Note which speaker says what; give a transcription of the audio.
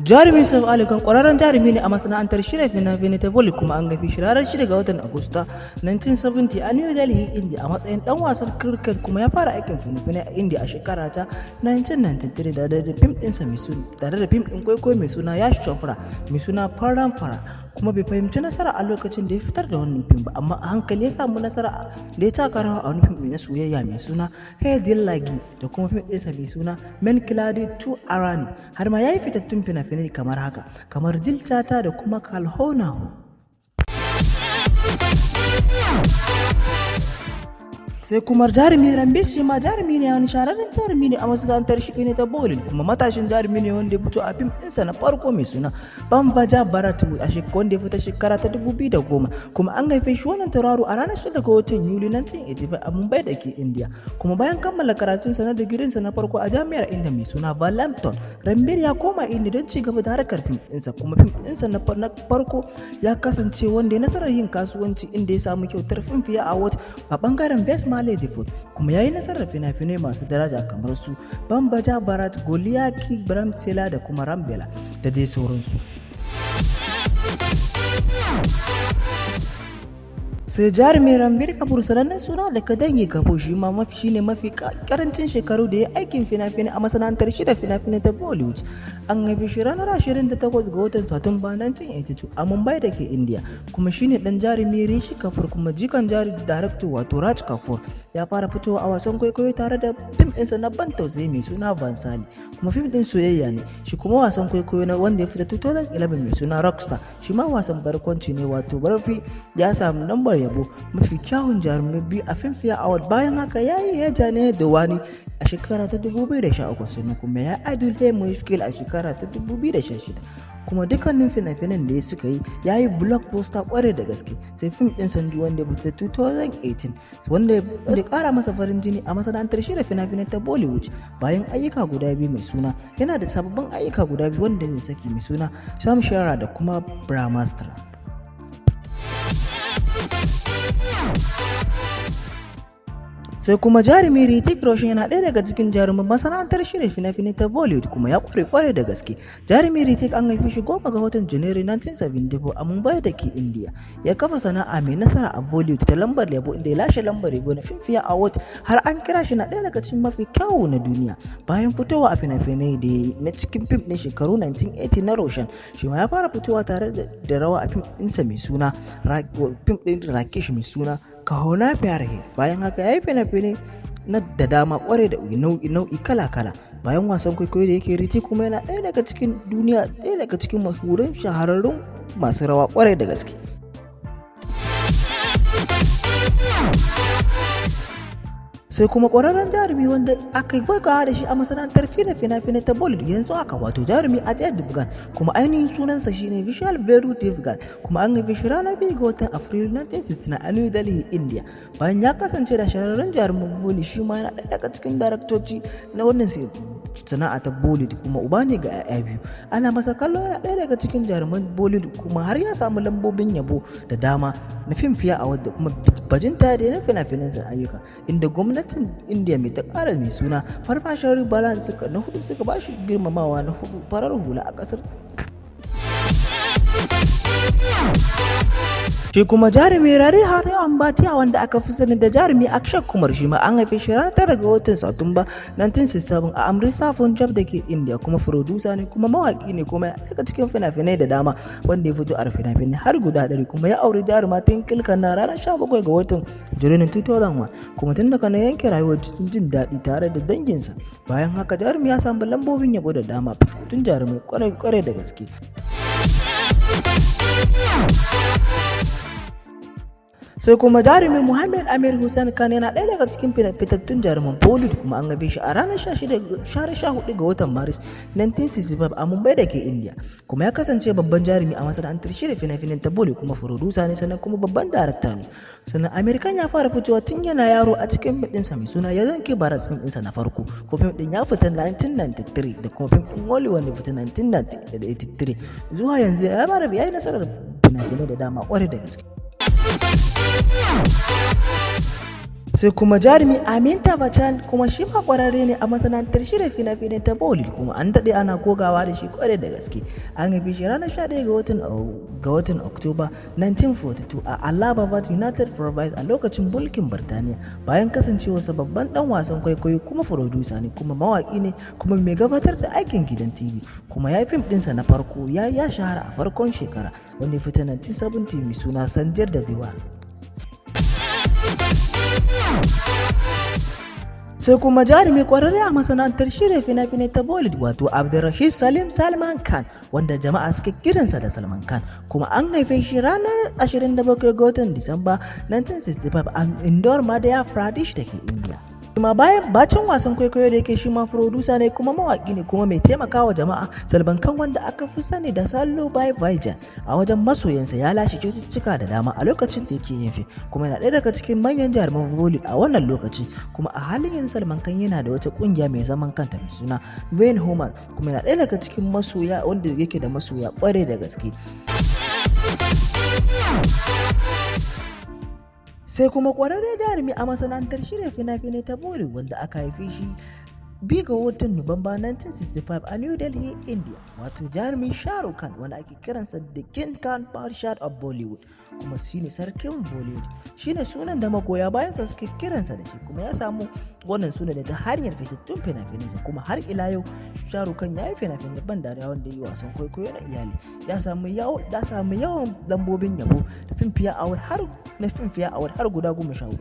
Speaker 1: Jarumi Saif Ali Khan ƙwararren jarumi ne a masana'antar shirya fina-finai ta Bollywood, kuma an haife shi ranar 6 ga watan Agusta 1970 a New Delhi, India, a matsayin ɗan wasan cricket, kuma ya fara aikin fina-finai a India a shekara ta 1993 tare da fim ɗin kwaikwayo mai suna Yash Chopra mai suna Parampara, kuma bai fahimci nasara a lokacin da ya fitar da wannan fim ba, amma a hankali ya samu nasara da ya taka rawa a wani fim na soyayya mai suna Hai Dil Lagi da kuma fim ɗinsa mai suna Main Khiladi Tu Arani. Har ma ya yi fitattun fina-finai kamar haka, kamar Dil Chahta da kuma Kal Ho Naa Ho. Sai kuma jarumi Ranbir, shi ma jarumi ne, wani shahararren jarumi ne a masana'antar shi ne ta Bollywood, kuma matashin jarumi ne wanda ya fito a fim ɗinsa na farko mai suna Band Baaja Baaraat a wanda ya fita shekara ta 2010. Kuma an haife shi wannan tauraro a ranar 6 ga watan Yuli 1985 a Mumbai da ke India. Kuma bayan kammala karatunsa na digirinsa na farko a jami'ar India mai suna Valampton, Ranbir ya koma India don ci gaba da harkar fim ɗinsa, kuma fim ɗinsa na farko ya kasance wanda ya nasarar yin kasuwanci, inda ya samu kyautar Filmfare Award a bangaren Best Male Debut, kuma ya yi nasarar fina-finai masu daraja kamar su Band Baaja Baaraat, Goliyan Ki Bramsela da kuma Rambela da dai sauransu. Sai jarumi Ranbir Kapoor, sanannen suna daga dangi Kapoor, shi ma mafi shine mafi karancin shekaru da ya aikin fina-finai a masana'antar shirya fina-finai ta Bollywood. An haife shi ranar 28 ga watan Satumba 1982 a Mumbai da ke India, kuma shine dan jarumi Rishi Kapoor kuma jikan jari director wato Raj Kapoor. Ya fara fitowa a wasan kwaikwayo tare da fim ɗinsa na ban tausayi mai suna Vansali, kuma fim ɗin soyayya ne. Shi kuma wasan kwaikwayo na wanda ya fita 2011 mai suna Rockstar, shi ma wasan barkwanci ne wato Barfi. Ya samu lambar yabo mafi kyawun jarumai biyu a Filmfare Award. Bayan haka ya yi Yeh Jaane Deewani a shekara ta 2013, sannan kuma ya Dil Hai Mushkil a shekara ta 2016, kuma dukkanin fina-finan da ya suka yi ya yi blockbuster kware da gaske. Sai fim din Sanju wanda ya fita 2018, wanda ya kara masa farin jini a masana'antar shirya fina-finai ta Bollywood. Bayan ayyuka guda biyu mai suna, yana da sababbin ayyuka guda biyu wanda zai saki mai suna Shamshera da kuma Brahmastra. Sai kuma jarumi Hrithik Roshan, yana ɗaya daga cikin jaruman masana'antar shirya fina-finai ta Bollywood, kuma ya kware kware da gaske. Jarumi Hrithik an haife shi 10 ga watan Janairu 1974 a Mumbai da ke India. Ya kafa sana'a mai nasara a Bollywood ta lambar yabo, inda ya lashe lambar yabo na Filmfare Award, har an kira shi na ɗaya daga cikin mafi kyawu na duniya. Bayan fitowa a fina-finai da na cikin fim ɗin shekaru 1980 na Roshan, shi ma ya fara fitowa tare da rawa a fim ɗinsa mai suna fim ɗin Rakesh mai suna Kaho Naa Pyaar Hai. Bayan haka ya yi fina-finai na da dama kware da nau'i nau'i kala-kala. Bayan wasan kwaikwayo da yake, Hrithik kuma yana ɗaya daga cikin duniya, ɗaya daga cikin mashahuran shahararrun masu rawa kwarai da gaske. Sai kuma ƙwararren jarumi wanda aka yi gwaigawa da shi a masana'antar fina-finai ta Bollywood yanzu haka, wato jarumi Ajay Devgan, kuma ainihin sunansa shine Vishal Veru Devgan, kuma an haife shi ranar 2 ga watan Afrilu 1969 a New Delhi, India. Bayan ya kasance da shahararren jarumin Bollywood, shi ma yana ɗaya daga cikin daraktoci na wannan sana'a ta Bollywood, kuma uba ne ga 'ya'ya biyu. Ana masa kallo yana ɗaya daga cikin jaruman Bollywood, kuma har ya samu lambobin yabo da dama na Filmfare Award da kuma bajinta da na fina-finan ayyuka, inda gwamnatin India mai ta ƙara mai suna Farfashar Balan suka na hudu suka ba shi girmamawa na hudu farar hula a ƙasar. Shi kuma jarumi Rari Hari Ambatiya, wanda aka fi sani da jarumi Akshay Kumar, shi ma an haife shi ranar 9 ga watan Satumba 1967 a Amritsar, Punjab da ke India, kuma furodusa ne kuma mawaki ne, kuma ya daga cikin fina-finai da dama wanda ya fito a fina-finai har guda 100. Kuma ya auri jaruma Twinkle Khanna ranar 17 ga watan Janairun 2001, kuma tun daga nan yanke rayuwar cikin jin daɗi tare da danginsa. Bayan haka jarumi ya samu lambobin yabo da dama, fitattun jarumai kwarai da gaske. Sai kuma jarumi Hrithik Roshan, yana ɗaya daga cikin jaruman masana'antar shirya fina-finai ta Bollywood, kuma ya kware kware da gaske. Jarumi Sai kuma jarumin Muhammad Amir Hussein Khan yana ɗaya daga cikin fitattun jaruman Bollywood, kuma an haife shi a ranar 14 ga watan Maris 1965 a Mumbai da ke India, kuma ya kasance babban jarumi a masana'antar shirya fina-finan ta Bollywood, kuma furodusa ne, sannan kuma babban darakta ne. Sannan Amir Khan ya fara fitowa tun yana yaro a cikin fim ɗinsa mai suna Yaadon Ki Baaraat, fim ɗinsa na farko, ko fim ɗin ya fita 1993, da kuma fim ɗin Holi wanda fita 1983. Zuwa yanzu ya fara ya yi nasarar fina-finai da dama kwarai da gaske. Sai kuma jarumi Amitabh Bachchan, kuma shi ma kwararre ne a masana'antar shirya fina-finai ta Bollywood, kuma an daɗe ana gogawa da shi kwarai da gaske. An haife shi ranar 11 ga watan Oktoba 1942 a Allahabad, United Province, a lokacin mulkin Birtaniya. Bayan kasancewarsa babban dan wasan kwaikwayo, kuma furodusa ne, kuma mawaki ne, kuma mai gabatar da aikin gidan TV, kuma ya yi fim ɗinsa na farko ya shahara a farkon shekara wanda ya fita 1970 mai suna Zanjeer da Deewar. Sai kuma jarumi kwararre a masana'antar shirya fina-finai ta Bollywood, wato Abdulrashid Salim Salman Khan, wanda jama'a suka kiransa da Salman Khan, kuma an haife shi ranar 27 ga watan Disamba 1965 a Indore, Madhya Pradesh da ke India. Kuma bayan bacin wasan kwaikwayo da yake, shi ma furodusa ne, kuma mawaki ne, kuma mai taimakawa jama'a. Salman Khan, wanda aka fi sani da Sallu Bhai Bhaijaan a wajen masoyansa, ya lashe cututtuka da dama a lokacin da yake yin fim, kuma yana ɗaya daga cikin manyan jaruman Bollywood a wannan lokaci. Kuma a halin yanzu Salman Khan yana da wata kungiya mai zaman kanta mai suna Being Human, kuma yana ɗaya daga cikin masoya wanda yake da masoya ƙwarai da gaske. Sai kuma kwararre jarumi a masana'antar shirya fina-finai ta Bollywood, wanda aka haife shi 2 ga watan Nuwamba 1965 a New Delhi, India, wato jarumin Shah Rukh Khan, wanda ake kiransa The King Khan Parshad of Bollywood, kuma shine sarkin Bollywood, shine sunan da magoya bayansa suke kiransa da shi, kuma ya samu wannan sunan ne ta hanyar fitattun fina-finansa. Kuma har ila yau Shah Rukh Khan ya yi fina-finai ban dariya wanda yi wasan kwaikwayo na iyali, ya samu yawan lambobin yabo da Filmfare Award har na Filmfare Award har guda 14.